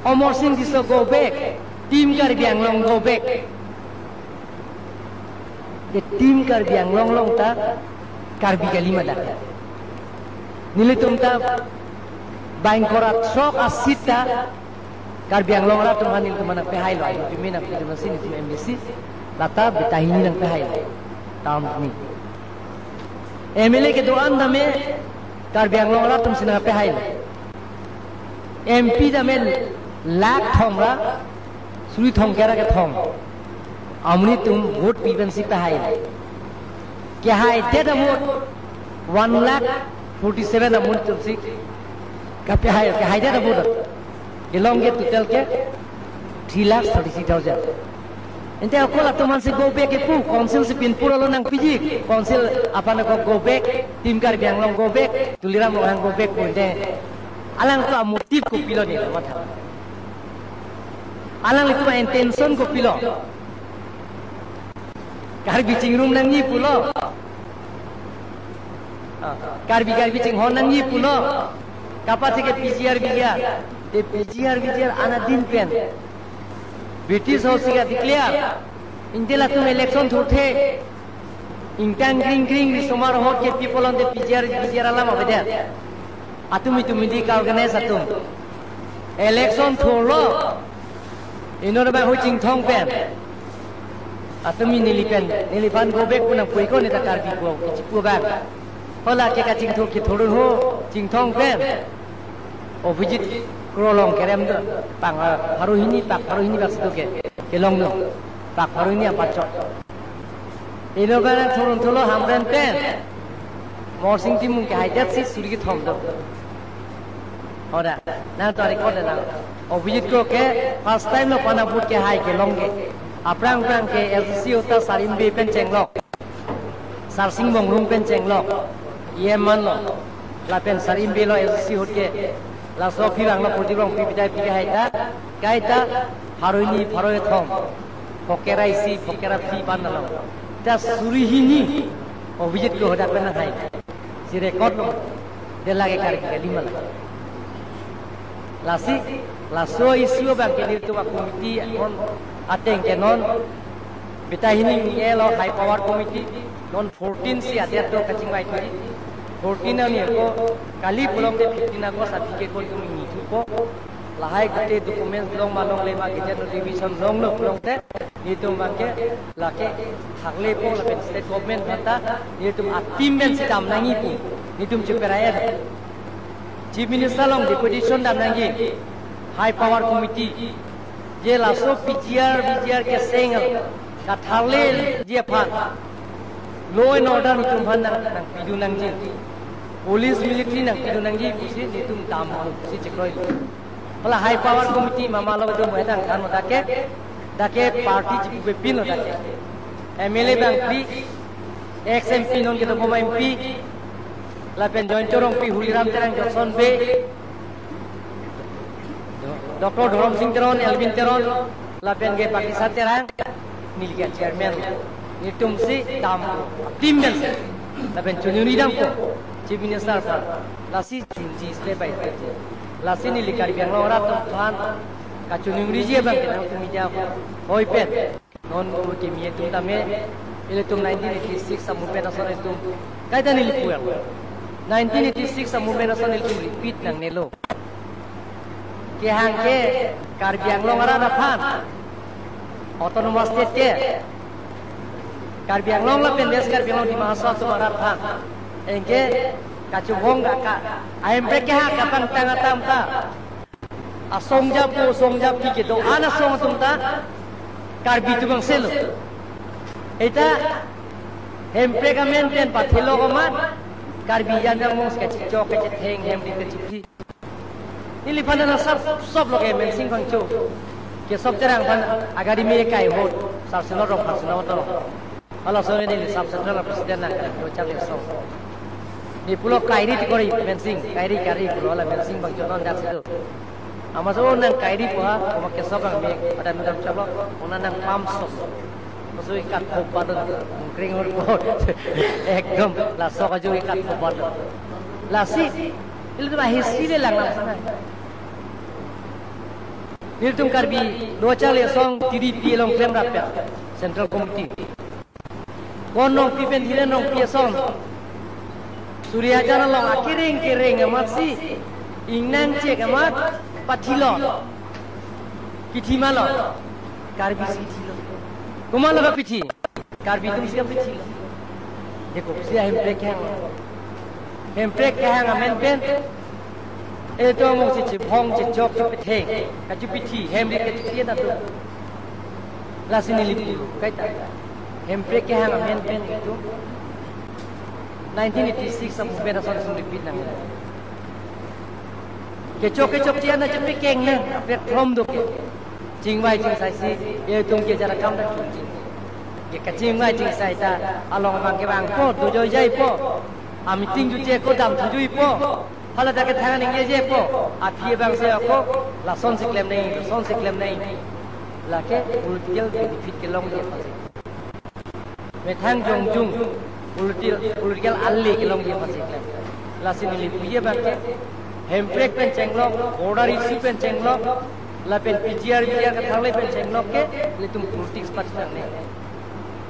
Amarsing Tisso go back. Team Karbi Anglong go back. Ke Team Karbi Anglong along ta Karbi kali ma dak. Nelitum ta bang ingkoi ra throk a seat ta Karbi Anglong arat atum aphan nelitum aphan nangpehailo, nelitum nangpidun si nelitum M D C, lata Betahini nangpehailo. Town ni. M L A kedo-an tame Karbi Anglong arat atum si nangpehailo. M P tame lakh thom ra, suri thomkep ra kethom. Amonit atum vote pi pensi pehai. Kehaidet avote one lakh forty-seven amonit atum si kapehai, kehaidet avote. Kelong ke total ke three lakh thirty-three thousand. Ante ako latum aphan si go back kepu, council si pinpur alo nangpiji, council aphan ako go back, Team Karbi Anglong go back, Tuliram Ronghang go back pu ante. Alangtum a motive kopilo neli matha. Alanglitum a intention kopilo. Karbi chingrum nangji pulo. Ah, Karbi Karbi chinghon nangji pulo. Kapatheke P G R V G R. Te P G R V G R anadin pen. British ahut si ka-declare. Ante latum election thurthe. Ingtang kring kring risomar ahut ke people on the P G R V G R alam avedet. Atum itum midi ka-organize atum. Election thurlo. Inut abang hui Chinthong pen. Atum neli pen, neliphan go back pu nangpui ko neta Karbi ko, kichipu abang. Hala ke kachingthur kithurun ho, Chinthong pen. Abhijit Kro along kerem do, pang, ah, pharo hini pak, pharo hini pak situ ke, kelong do. Pak pharo hini apar chok. Inut abang thurun thulo Hamren pen. Morsing Timung kehaidet si suri kethom do. Hoda, nangtum record nang. Abhijit Kro ke first time lo pana vote kehai kelong ke. Aphrang phrang ke S D C ahut ta Sarim Bey pen chenglok. Sarsing Bongrung pen chenglok. E M manlo. Lapen Sarim Bey lo S D C ahut ke. Laso aphi vanglo Prodip Rongpi, Pita Pita hai ta. Kaita pharo hini pharo kethom. Phongkep ra isi, phongkep ra phli pan nalo. Ta suri hini. Abhijit Kro hadak pen nanghai. Si record lo. Dela ke Karbi kali ma la. Lasi, laso issue abang ke nelitum a committee on ateng ke non. Betahini ni elo high power committee. Non fourteen si adet do kachingvai turi. Fourteen arni ako kali pulote fifteen August aphi ke kon tum ingni thupo. Lahai gute documents long ma longle ma gazette notification longlo pulote nelitum abangke lake tharlepo lapen state government aphanta nelitum a-team pensi dam nangji pu nelitum cheperair. Chief Minister along deputation dam nangji, High Power Committee, je laso P G R, V G R keseng katharleji aphan law and order nelitum aphan nang, nangpidun nangji, police military nangpidun nangji pusi nelitum dam pusi chekroi. Hala High Power Committee mama lo nelitum hedang thanlo dak ke, dak ke party chipupepinlo dak ke. M L A bangphli, ex M P non kedobom M P, lapen Jayanta Rongpi, Holiram Terang, Johnson Bey, Doctor Dhorom Sing Teron, Elwin Teron, lapen ke Pakisa Terang, neli ke chairman. Nelitum si dam, team pensi. Lapen choningri dampo, Chief Minister aphan. Lasi chunji step by step. Lasi neli Karbi Anglong arat atum aphan kachoningri ji abangke nangtum media hoi pen. Non kimi atum tame, ilitum nineteen eighty-six a-movement ason ilitum kaita neli puel. Nineteen eighty-six a-movement ason ilitum repeat nangnelo. Kehang ke Karbi Anglong arat aphan, Autonomous State ke, Karbi Anglong lapen West Karbi Anglong Dima Hasao atum arat aphan. Anke kachobong ka, ka, a-hemprek kehang kapangtang atam ta asong japo, song japi kedo-an asong atum ta Karbi atum angselo. Eta hemprek amen pen pathelo komat Karbi Anglong mong kachechok kachetheng hem di kachiphi. Neliphan ta sab sob lo ke Mensing Phangcho, Kesop Terang aphan agari me kai hot, sar sino rong phar sino to. Hala sone neli sub central president nang kan, Lochar Lesong. Neli pulo kairi ti kori Mensing, kairi kairi pulo hala Mensing Phangcho non dak situ. Amat so nang kairi pu ha, koma Kesop ang me, pada nudam chalo, ona nang pam sok. Maso ikat khopat, mungkring hor pot. Ekdom, laso kaju ikat khopat. Lasi, ilitum history le lang lang sana. Nelitum Karbi, Lochar Lesong, T D P along klemrap ya, Central Committee. Kon Rongpi pen Dhiren Rongpi ason. Suri Hajar along akireng kireng amatsi. Ingnang chek amat pathilo. Pithi malo. Karbi si pithilo. Komatlo kapithi? Karbi atum si kapithilo. Deko si hemprek kehang. Hemprek kehang amen pen. Eto mong si chibhong chechok chepetheng, kachipithi, hem ri kachipian atum. Lasi neli pulo, kaita. Hemprek kehang amen pen itum nineteen eighty-six a-movement ason sum repeat nang. Kechok kechok chian na chepekeng nang, platform do ke. Chingvai chingsai si, itum ke jara kam dak chungjing. Ke kachingvai chingsai ta, along abangke vangpo, dojoi jaipo. A-meeting jutje ko dam thujuipo. Hala dak ke thangnat ningjejepo. Aphi abang si ako, lason si klem nang, lason si klem nang. Lake political benefit kelongji aphansi. Methang jongjung, political, political ali kelongji aphansi klem. Lasi neli puji abangke, hemprek pen chenglok, border issue pen chenglok, lapen P G R, V G R katharle pen chenglok ke, ilitum politics pathi nangne.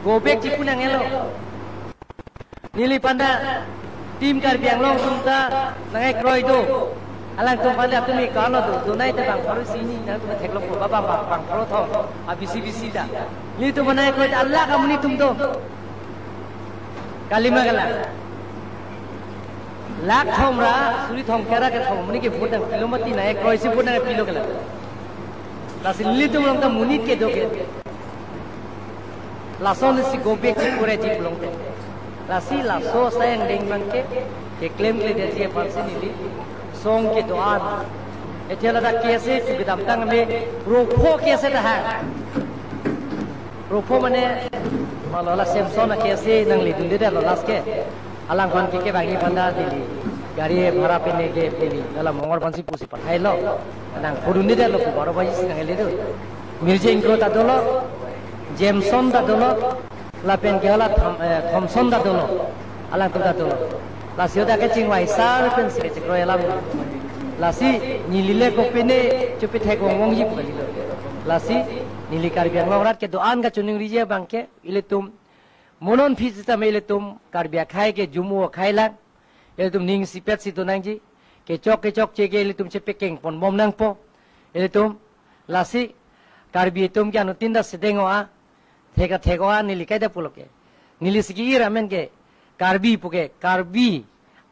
Go back chipu nanglo. Neliphan ta Team Karbi Anglong atum ta nang-ekroi do. Alangtum aphan ta tumi kano do, donai ta bang pharo isi hini, nangtum theklongpo ba bang, bang, bang pharo thom, a-bisi bisi ta. Nelitum nang-ekroi ta alak amonit atum do. Kalima kalang. Lak thom ra, suri thom kera kethom amonit ke vote nangpilo mati, nang-ekroi si vote nangpilo kalang. Lasi nelitum along ta monit kedo ke. Lason si go back si kure ji pulote. Lasi laso asai angdeng abangke, keklemkledetji aphansi neli song kedo-an. Ethe ladak case chu kedamtang me, ropho case ta ha. Ropho mane, malo la Samson a-case nangledundedetlo last ke. Alangphan ke kevangji aphan ta Delhi. Gari bhara pine ke Delhi. Hala Mongol aphansi pusi pathailo. Nangpudundedetlo pu baro baji si nangle do. Mirjeng Kro ta dolo, Jameson ta dolo, lapen ke hala Thom-, eh, Thomson ta dolo, alangtum ta dolo. Lasi hadak ke chingvai sar pensi chekroi alam. Lasi neli le kopine chepethek wong wongji pu kalilo. Lasi neli Karbi Anglong arat kedo-an kachoningriji abangke ilitum Mo non aphi sitame ilitum Karbi akhei ke jumu akhei lang. Ilitum ning isipet si do nangji. Kechok kechokche ke ilitum chepekeng ponbom nangpo. Ilitum lasi Karbi atum ke anuttin ta sedeng o-a, thek athek o-a, neli kaita pulo ke. Neli si ke-ir amen ke Karbi pu ke, Karbi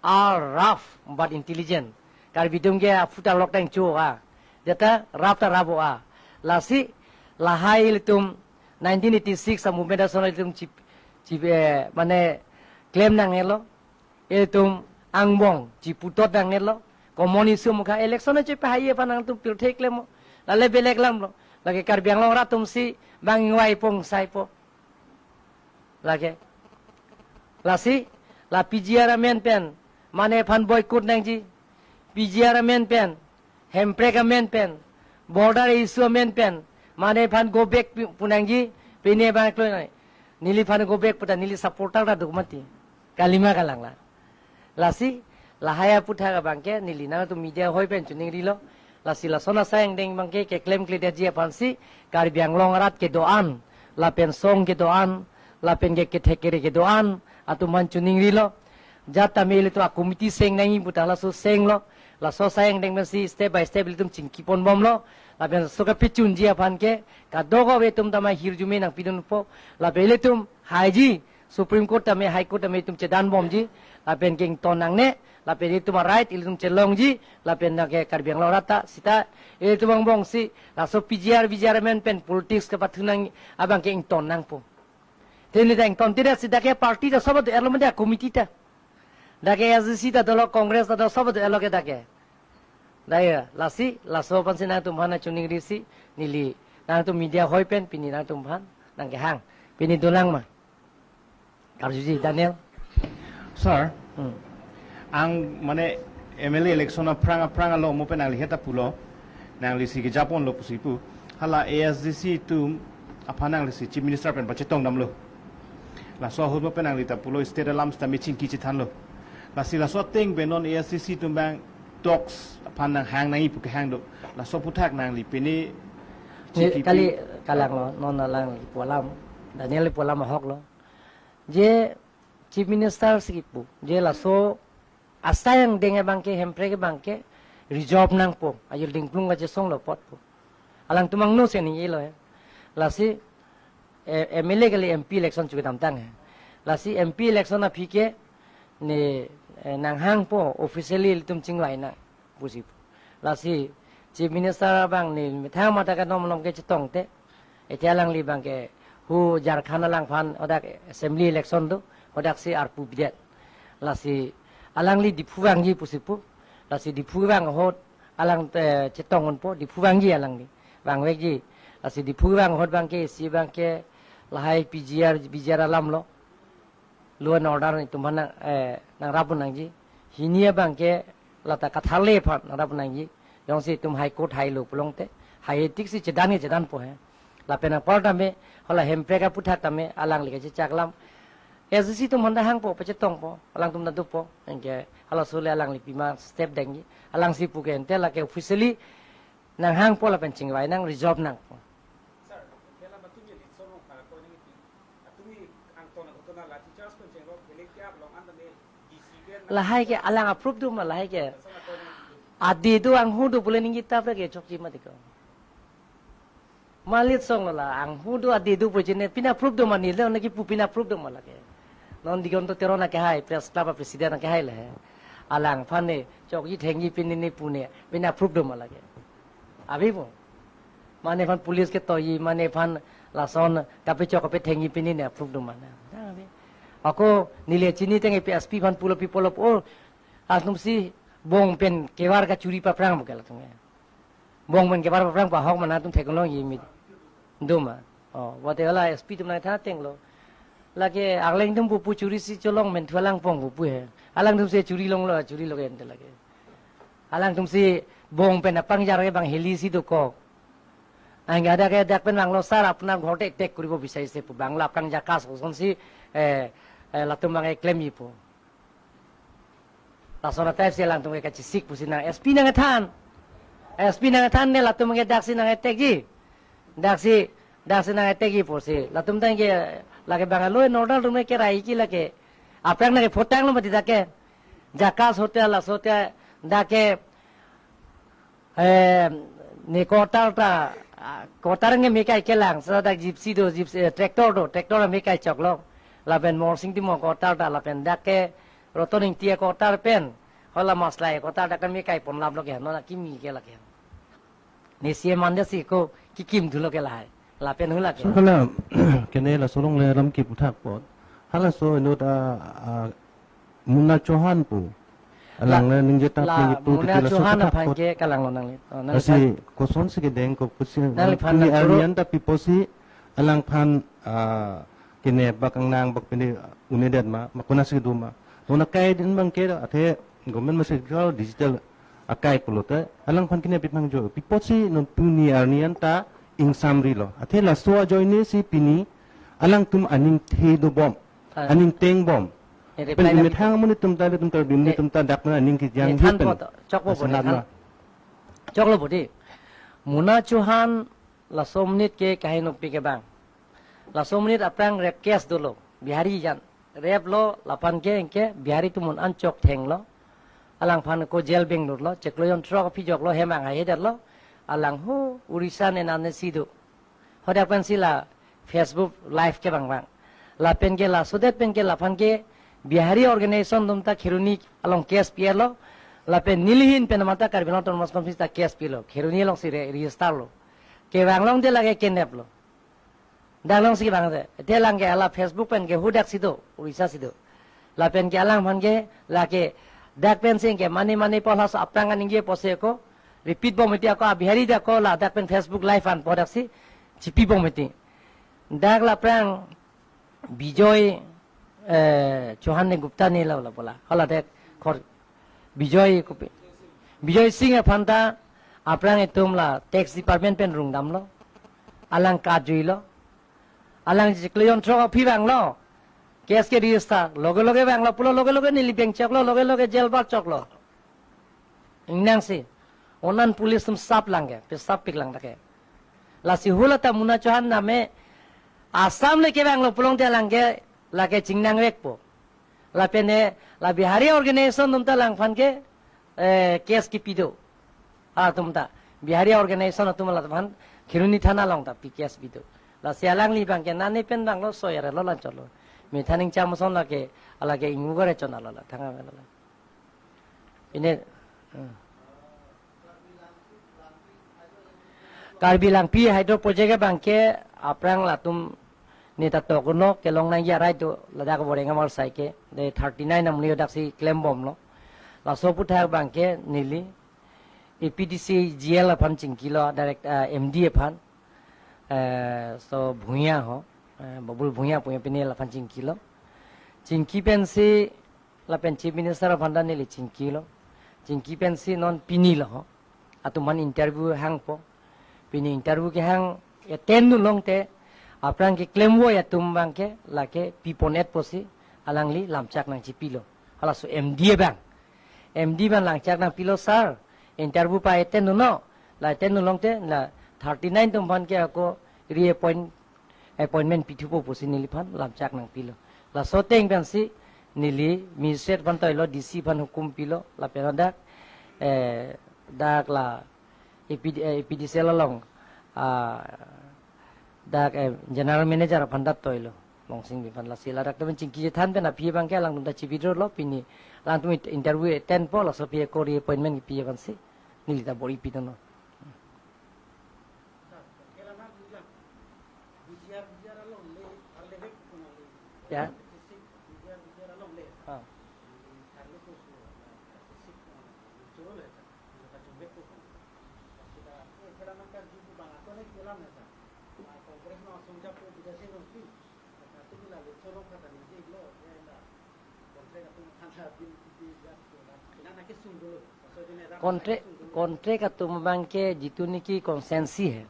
are rough but intelligent. Karbi atum ke aphu ta lok tang cho-a. Jata rough ta rough o-a. Lasi lahai ilitum nineteen eighty-six a-movement ason ilitum chip, chip, eh, mane klem nangnelo. Ilitum angbong chiputot nangnelo. Common issue mukha election chepahaiji aphan nangtum pirthe klem-o. Lale belek alam lo. Lake Karbi Anglong arat atum si bang ingvai pong saipo. Lake. Lasi, la P G R amen pen, mane aphan boycott nangji. P G R amen pen, Hemprek amen pen, border issue amen pen, mane aphan go back pu-, pu nangji, pine bang kloi nai. Neliphan go back puta neli supporter ta do mati. Kalima kalang la. Lasi, lahai aphuthak abang ke, neli nangtum media hoi pen chiningrilo. Lasi lason asai angdeng abang ke, keklemkledetji aphan si, Karbi Anglong arat kedo-an, lapen song kedo-an, lapen ke kethek kere kedo-an, atum aphan chiningrilo. Jat tame ilitum a-committee seng nangji puta laso senglo. Laso asai angdeng pensi step by step ilitum chingki ponbomlo. Lapen so kapachunji aphan ke, kadokave atum tame ahirjume nangpidunpo. Lapen ilitum haiji, Supreme Court tame, High Court tame itum chedanbomji, lapen ke ington nangne, lapen itum a-right ilitum chelongji, lapen nangke Karbi Anglong arat ta sita ilitum angbong si, laso P G R, V G R amen pen politics kepathu nang abang ke ington nangpo. Teni ta ington tidak sita ke party ta sobat elo mende committee ta. Dak ke A S D C ta dolo, Congress ta dolo, sobat elo ke dak ke. Daya, lasi, laso aphan si nangtum aphan chiningrisi, neli, nangtum media hoi pen, pini nangtum aphan, nangkehang. Pini dolang ma. Karjuji, Daniel. Sir, Hmm. ang mane M L A election aphrang aphrang alo mo pen nangli heta pulo, nangli si kejaponlo pusi pu. Hala A S D C atum aphan nangli si Chief Minister pen pachetong damlo. Laso ahut mo pen nangli ta pulo state alam sita me chingki chethanlo. Lasi laso ateng pen non A S D C atum bang talks aphan nanghang nangji pu kehang do. Laso aphuthak nangli pini Ne, chingki kali pi- kalanglo, non alangli pu alam, Daniel pu alam ahoklo. Je Chief Minister si kipu, je laso asai angdeng abang ke, Hemprek abang ke, resolve nangpo, ajir dingplung kachesonglo apot pu. Alangtum angno si ningjelo he. Lasi, eh, M L A kali M P election chu kedamtang he. Lasi M P election aphi ke, ne, eh, nanghangpo, officially ilitum chingvai nang pusi pu. Lasi Chief Minister abang ne methang mata kanom along kechetongte, ete alangli abang ke hu Jharkhand alangphan hadak assembly election do, hadak si arpu bidet. Lasi alangli Diphu vangji pusi pu. Lasi Diphu vang ahut alang, eh, chetong unpo, Diphu vangji alangli. Vangvekji. Lasi Diphu vang ahut abang ke, isi abang ke lahai P G R, P G R alam lo. Law and order itum aphan nang, eh, nangrap un nangji. Hini abang ke lata katharle aphan nangrap un nangji. Jongsi itum High Court hailo pulote, hai tik si chedan ke chedanpo he. Lapen apor tame, hala Hemprek aphuthak tame, alangli kachechak alam. A S D C atum aphan ta hangpo, pachetongpo, alangtum ta dopo. Anke, halaso le alangli pima step dengji. Alang si pu ke ente lake officially nanghangpo lapen chingvai nang, resolve nangpo. Sir, kela matumi litson rong para koi nang iti. Atumi angton angton la teachers kon chenglo, bele kya long anda me D C ke na. Lahai ke alang approve do ma lahai ke. Adi do, anghu do pule ningje tap lake chokji mati ko. Malit song lo la, anghu do adi do pu chine pina approve do ma, neli lo na kipu pina approve do ma lake. Non Digonto Teron akehai, press club a president akehai le he. Alangphan ne chokji thengji pini ne pu ne pina approve do ma lake. Abi bo. Mane aphan police ketoiji, mane aphan lason kapechok kapethengji pini ne approve do ma na. Abi. Ako neli chini teng A P S P aphan pulo people of all, atum si bong pen kevar kachuri paphrang bukel atum ya. Bong pen kevar paphrang pa ahok ma nangtum theklongji mi. Do ma. Oh, wate wala S P atum nangthan ateng lo. Lake arleng atum pupu churi si cholong men thualang pong pupu he. Alangtum si churi longlo, churi lo ente lake. Alangtum si bong pen apangjar ke bang heli si dokok. Ang ada ke dak pen bang lo sar apna ghor te tek kuribo bisai se pu bang la apangjar kas koson si, eh, eh, latum bang eklemji pu. Lason a-type si alangtum ke kachesik pusi nang S P nangthan. S P nangthan ne latum ke daksi nang-attackji. Daksi, daksi nang-attackji pusi. Latum tang ke Lake Bangalore northern atum ke rai ki lake. Aphrang nake photang lo mati dak ke. Jakas hotel, laso hotel dak ke, eh, ne quarter ta, ah, quarter nge me kai kelang, sa dak gypsy do, gypsy, eh, tractor do, tractor me kai choklo. Lapen Morsing Timung quarter ta, lapen dak ke Roton Ingti quarter pen, hala Maslai quarter dak ke me kai pon lap lo ke, non akimi ke lake. Ne C M ande si ko kikim thulo ke lahai. Lapen hula ke. So hala, kene laso along le lam kipu thak apot. Halaso inut a, a, Muna Chauhan pu. La, alang le ningje tap la ningje pu Muna titi laso Chauhan puthak aphan apot. Ke kalang lo nangli. Oh, nangli lasi phan. Kosonsi kedeng ko pusi nangli phan puni nang choro. Arni an ta pi apotsi alangphan, ah, kene bak angnang bak pini une det ma, ma konatsi do ma. Nona kai din abang ke athe government masi digital akai pulote alangphan kene pi aphan jo. Pi apotsi non puni arni an ta ingsamri lo. Athe laso ajoine si pini alangtum aning the dobom. Ah. Aning tengbom. Eh, reply pen na methang bito. Amonit atum ta, atum ta, bimni eh, atum ta dak na aning kijang eh, than hipen. Poto, chokpo bodi, asenat than. Na. Choklo bodi. Muna Chauhan laso amonit ke kahenopik ke bang. Laso amonit aphrang rape case dolo. Bihari jan. Rape lo, laphan ke, ke Bihari atum an chok thenglo. Alangphan ko jail beng lo, chiklo jon throk aphi joklo, hem anghai hedet lo. Alang ho, Orissa ne nane si do. Hadak pensi la Facebook live ke bang bang. Lapen ke laso det pen ke laphan ke Bihari organization atum ta Kheroni along case pi-et lo. Lapen neli ahin pen mata Karbi Anglong Autonomous Council ta case pilo. Kheroni alongsi re-, register lo. Kevang longte lake kenep lo. Dak alongsi bang de. Te lang ke hala Facebook pen ke hadak si do, Orissa si do. Lapen ke alangphan ke lake dak pensi ke mane mane pu halaso aphrang aningje apotsi ko repeat bom mati ako a Bihari dak ko ladak pen Facebook live an pu daksi chipibom mati. Dak la aphrang Bijoy, eh, Chauhan ne Gupta ne la la bola. Hala dak khor Bijoy kopi. Bijoy Singh aphan ta aphrang itum la tax department pen rung damlo. Alang kajui lo. Alang chiklo jon throk aphi vanglo. Case ke register. Loge loge vanglo pulo loge loge neli beng choklo loge loge jail bar choklo. Ingnangsi. Onan police atum sap lang ke, pe sap pik lang ta ke. Lasi hula ta Muna Chauhan name Assam le kevanglo pulote lang ke lake chingnang vekpo. Lapen ne la Bihari organization atum ta alangphan ke, eh, case kipi do. Atum ta Bihari organization atum alangphan Kheroni thana along ta pi case pi do. Lasi alangli bang ke nane pen bang lo soyare lo lanchot lo. Methang ingcham ason lake, alake ingugare chon alo la thang ave lo la. Ini, hmm. Karbi Langpi Hydro Project abang ke aphrang latum neta tokono kelong nangji arai do ladak Boreng Amar sai ke de thirty nine amli daksi klembomlo. Laso aputhak abang ke neli A P D C G L aphan chingkilo direct, eh, M D aphan. Eh, so Bhuiya ho, eh, Babul Bhuiya punya pini laphan chingkilo. Chingki pensi lapen Chief Minister aphan ta neli chingkilo. Chingki pensi non pini lo ho. Atum aphan interview hangpo. Pini interview kehang attend dun longte aphrang ke klemvoi atum abang ke lake pipon-et pusi alangli lamchak nangchipilo. Halaso M D abang. M D abang lamchak nangpilo sir. Interview pa attend dunlo. La attend dun longte la thirty nine atum aphan ke ako reappoint appointment pithupo pusi neliphan lamchak nangpilo. Laso ateng pensi neli magistrate aphan toilo, D C aphan hukum pilo, lapen dak, eh, dak la A P D, eh, A P D C L along, ah, dak, eh, general manager aphan dak toilo. Mongsing aphan lasi ladak temen chingki chethan pen aphi abang ke alangtum ta chi-withdraw lo pini. Alangtum it-, interview attend po laso aphi ako reappointment pi aphansi neli ta bor-i pidunlo. Ya. Ah. Contract, contract atum abang ke jitu niki constituency he.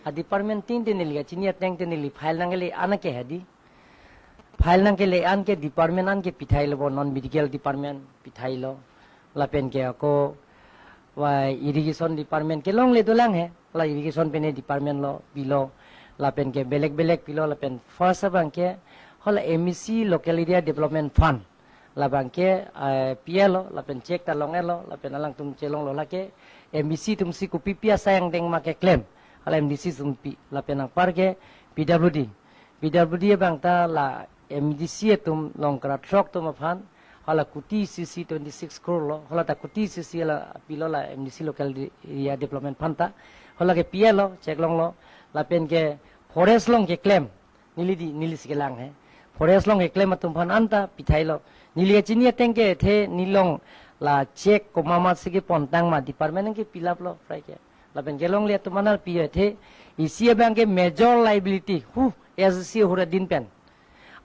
A department tin tin neli kachini ateng tin neli file nangkele an ke hadi. File nangkele an ke department an ke pithai lo bo, non medical department pithai lo. Lapen ke ako wa irrigation department ke longle dolang he. La irrigation pene department lo pilo. Lapen ke belek belek pilo lapen first abang ke Hala M D C Local Area Development Fund. Labang ke, eh, P L O, lapen cheque ta long-etlo, lapen alangtum chelonglo lake, M D C atum si kopipi asai angdeng ma keklem. Hala M D C atum pi, lapen anpar ke P W D. P W D abang ta la M D C atum Longkra throk atum aphan, hala kuti isi isi twenty-six crore lo, hala ta kuti isi isi la pilo la M D C Local Area Development Fund ta, hala ke P L O, cheque longlo, lapen ke forest along keklem, neli di, neli si kelang he. Forest along keklem atum aphan anta pithailo. Neli kachini ateng ke the neli along la cheque komat ma si kepontang ma department ke pilaplo prai ke. Lapen kelongle atum aphan arpi he the isi abang ke major liability. Hu, S D C ahut adin pen.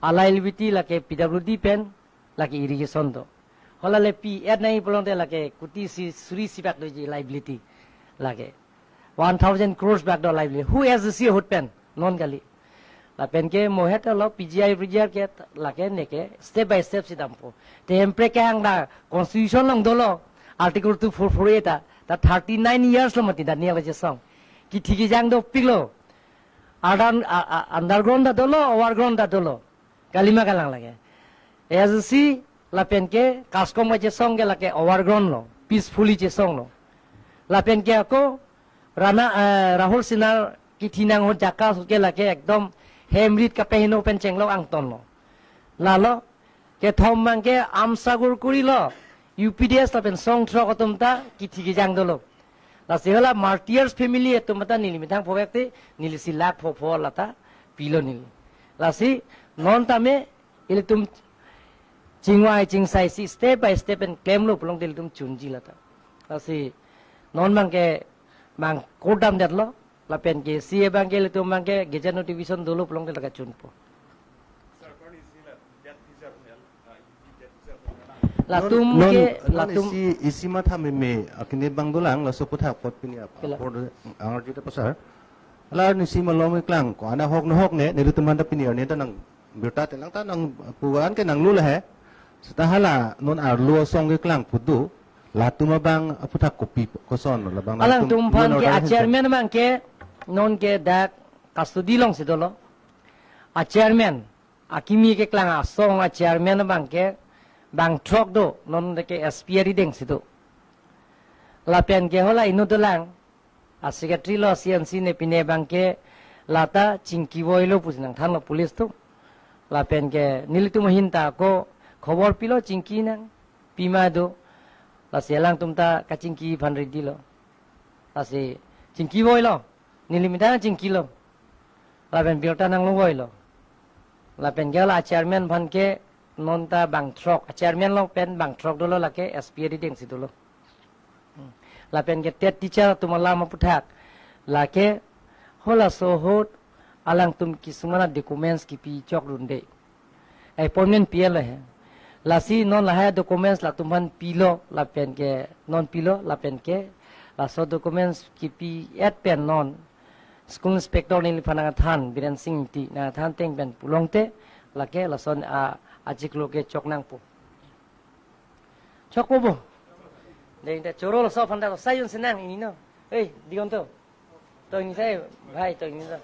A liability lake P W D pen, lake irrigation do. Hala le pi-et nangji pulote lake kuti isi suri isi bak doji liability. Lake one thousand crores bak do liability. Hu S D C ahut pen, non kali. Lapen ke mo het lo P G I, P G R ke lake neke step by step si dampo. Te hemprek ke hang da constitution along dolo, article two four four A ta, ta thirty-nine years lo mati Daniel Chesong. Kithi kejang dopiklo. Adan, a, a, underground ta dolo, overground ta dolo. Kalima kalang lake. S D C lapen ke KASCOM kachesong ke lake overground lo, peacefully chesonglo. Lapen ke ako Rana, eh, Rahul Sinha kithi nang ahut jaka ahut ke lake ekdom hem rit kapeheno pen chenglo angtonlo. Lalo, kethom abang ke Amsa Gorkuri lo, U P D S lapen song throk atum ta kithi kejang dolo. Lasi hala martyrs family atum ta neli methang phovek te, neli si lakh pho pho lata pilo neli. Lasi non tame ilitum chingvai chingsai si step by step pen klemlo pulote ilitum chunji lata. Lasi non abang ke bang kodam detlo, lapen ke isi abang ke ilitum abang ke gazette notification dolo pulote lake chunpo. Latum non, ke, non latum isi, isi matha meme akine bang dolang, laso aphuthak apot pini ap-, Kela. Apor angarju ta pasar. Hala nisi malom keklang, ko-an ahok nahok ne, nelitum aphan ta pini arni ta nang birta telang ta nangpu an ke nanglo lahe. Seta hala non arlo asong keklang pu do, latum abang aphuthak kopi koson labang nangtum alangtum aphan non ke order a-chairman abang ke non ke dak custody along si dolo. A-chairman, akimi keklang asong a-chairman abang ke bang throk do, non ke S P arideng si do. Lapen ke hala inut dolang, a-secretary lo, C N C ne pine abang ke lata chingki voilo pusi nangthanlo police atum. Lapen ke nelitum ahin ta ako khobor pilo chingki nangpi ma do. Lasi alangtum ta kachingki aphan ready lo. Lasi chingki voilo. Neli methang chingkilo. Lapen birta nanglo voilo. Lapen ke hala chairman aphan ke non ta bang throk. Chairman along pen bang throk dolo lake S P arideng si dolo. Hmm. Lapen ke TET teacher atum alam aphuthak. Lake halaso ahut alangtum kisung ana documents kipi chokdunde. Appointment pi-etlo he. Lasi non lahai documents latum aphan pilo lapen ke non pilo lapen ke laso documents kipi-et pen non school inspector neliphan nangthan, Biren Singh Ingti nangthan ateng pen pulote lake lason a, achiklo ke chok nangpo. Chokpo bo. Dei ta choro laso aphan ta sai un senang ini no. Hei, Digonto. To ini sai, bhai, to ini to.